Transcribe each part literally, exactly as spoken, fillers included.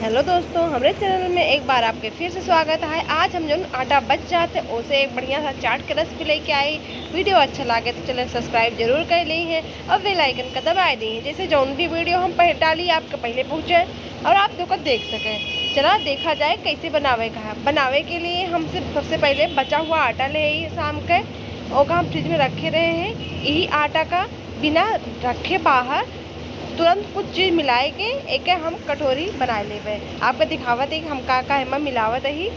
हेलो दोस्तों, हमरे चैनल में एक बार आपके फिर से स्वागत है। आज हम जौन आटा बच जात है, ओसे एक बढ़िया सा चाट के रेसिपी लेके आई। वीडियो अच्छा लागे तो चैनल सब्सक्राइब जरूर कर ली है और बेल आइकन का दबाए दी है, जैसे जौन भी वीडियो हम पहले डाली आपके पहले पहुँचे और आप लोग देख सके। चला देखा जाए कैसे बनावे का है। बनावे के लिए हमसे सबसे पहले बचा हुआ आटा ले आई शाम के, ओका हम फ्रिज में रखे रहे हैं। यही आटा का बिना रखे बाहर तुरंत कुछ चीज मिलाए के एके हम कटोरी बनाए लेबे। आपके दिखावत है कि हम का का एमा मिलावत ही।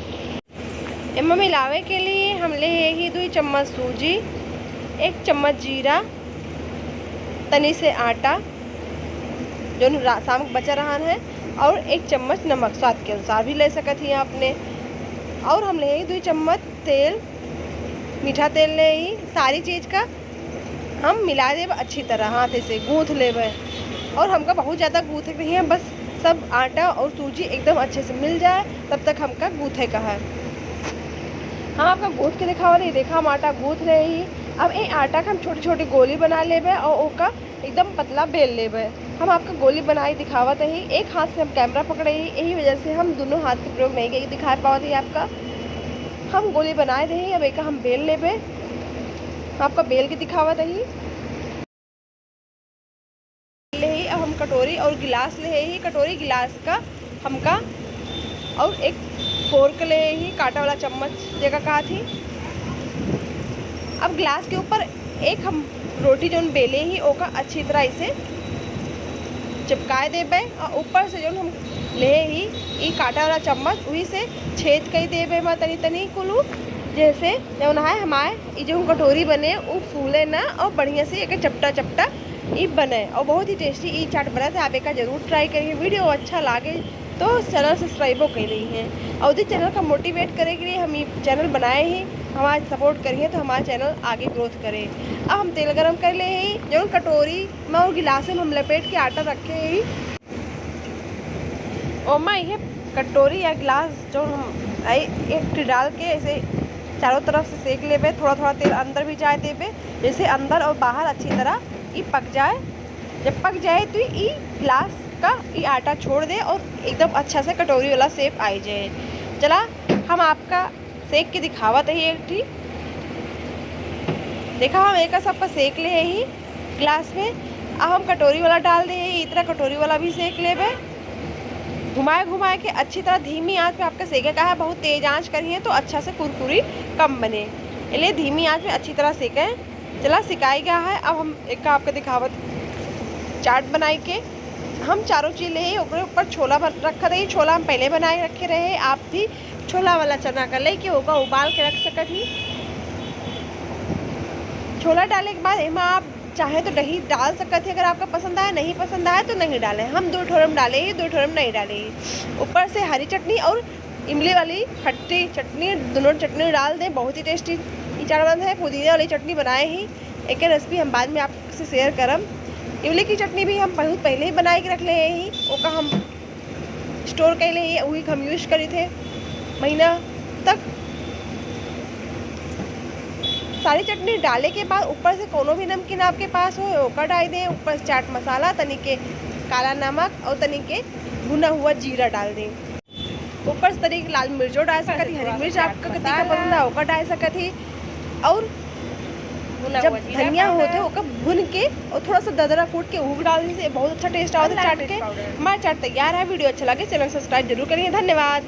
एमा मिलावे के लिए हम ले ही दुई चम्मच सूजी, एक चम्मच जीरा, तनी से आटा, जौन रा-, शाम के बचा रहन है, और एक चम्मच नमक, स्वाद के अनुसार भी ले सकत ही आपने। और हम ले ही दुई चम्मच तेल, मीठा तेल ले ही। सारी चीज का हम मिला देब अच्छी तरह, हाथ से गूंथ लेबे। और हमका बहुत ज्यादा गूंथे के नहीं है, बस सब आटा और सूजी एकदम अच्छे से मिल जाए, तब तक हमका गूंथे का है। हम आपका गूंथ के दिखावा रही, देखा हम आटा गूंथ रहे ही। अब ए आटा का हम छोटी छोटी गोली बना लेबे और ओका एकदम पतला बेल लेबे। हम आपका गोली बनाए दिखावत ही, एक हाथ से हम कैमरा पकड़े ही, यही वजह से हम दोनों हाथ के प्रयोग नहीं कई दिखा पावत ही आपका। हम गोली बनाए दे ही, अब एका हम बेल लेबे। आपका बेल के दिखावत ही। ले ही, अब हम कटोरी और गिलास ले ही, कटोरी गिलास का हमका और एक फोर्क ले ही, कांटा वाला चम्मच जेका कहा थी। अब गिलास के ऊपर एक हम रोटी जौन बेले ही, ओका अच्छी तरह इसे चिपकाए देबे और ऊपर से जौन हम ले ही ई कांटा वाला चम्मच, वही से छेद कई देबे मा तनी तनी कुलू, जैसे जौन है हमारे ई जौन कटोरी बने उ फूले ना और बढ़िया से एक चपटा चपटा ई बने और बहुत ही टेस्टी ई चाट बनत है। आप एका जरूर ट्राई करिए। वीडियो अच्छा लागे तो चैनल सब्सक्राइबो कर ली हैं और यदि चैनल का मोटिवेट करे के लिए हम ये चैनल बनाए ही, हमारा सपोर्ट करिए तो हमारा चैनल आगे ग्रोथ करे। अब हम तेल गरम कर ले ही, जौन कटोरी में और गिलास में हम लपेट के आटा रखे ही, ओमा यह कटोरी या गिलास जौन हम आई एक ठी डाल के ऐसे चारों तरफ से सेक लेबे, थोड़ा थोड़ा तेल अंदर भी जाए देबे, जैसे अंदर और बाहर अच्छी तरह ई पक जाए। जब पक जाए तो ई गिलास का ई आटा छोड़ दे और एकदम अच्छा से कटोरी वाला शेप आई जाए। चला हम आपका सेक के दिखावत ही एक ठी। देखा हम एका सबका सेक ले ही गिलास में। अब हम कटोरी वाला डाल दे ही, इतना कटोरी वाला भी सेक लेबे। घुमाए घुमाए के अच्छी तरह धीमी आंच पे आपका सेके का है, बहुत तेज आंच करिए तो अच्छा से कुरकुरी कम बने, इसलिए धीमी आंच में अच्छी तरह सेके। चला सिकाई गया है, अब हम एक आपके दिखावत चाट बनाई के। हम चारों चीज ले ही, ओकरे ऊपर छोला बन रखा रही, छोला हम पहले बनाए रखे रहे। आप भी छोला वाला चना का लेके ओका उबाल के रख सकत ही। छोला डाले के बाद एमा आप चाहे तो दही डाल सकत ही, अगर आपका पसंद आए, नहीं पसंद आए तो नहीं डाले। हम दो ठोरम डाले ही, दो ठोरम नहीं डाले ही। ऊपर से हरी चटनी और इमली वाली खट्टी चटनी, दोनों चटनी डाल दें, बहुत ही टेस्टी ई चाट बनत है। पुदीना वाली चटनी बनाए ही, एक रेसिपी हम बाद में आपसे शेयर करम। इमली की चटनी भी हम बहुत पहले ही बनाए के रख ले ही, ओका हम स्टोर कर ले ही, वही हम यूज करी थे महीना तक। सारी चटनी डाले के बाद ऊपर से कोनो भी नमकीन आपके पास हो, ओका डाल दें। ऊपर से चाट मसाला, तनी के काला नमक और तनी के भुना हुआ जीरा डाल दें। ऊपर से तनी के लाल मिर्चो डाल सकत ही, हरी मिर्च आपका कति का पसंद है, ओका डाल सकत ही। और जब धनिया होते, ओका भून के और थोड़ा सा दरदरा कूट के ऊपर डाल दीजिए, बहुत अच्छा टेस्ट आवत है चाट के। हमारा चाट तैयार है। वीडियो अच्छा लगे, चैनल सब्सक्राइब जरूर करिए। धन्यवाद।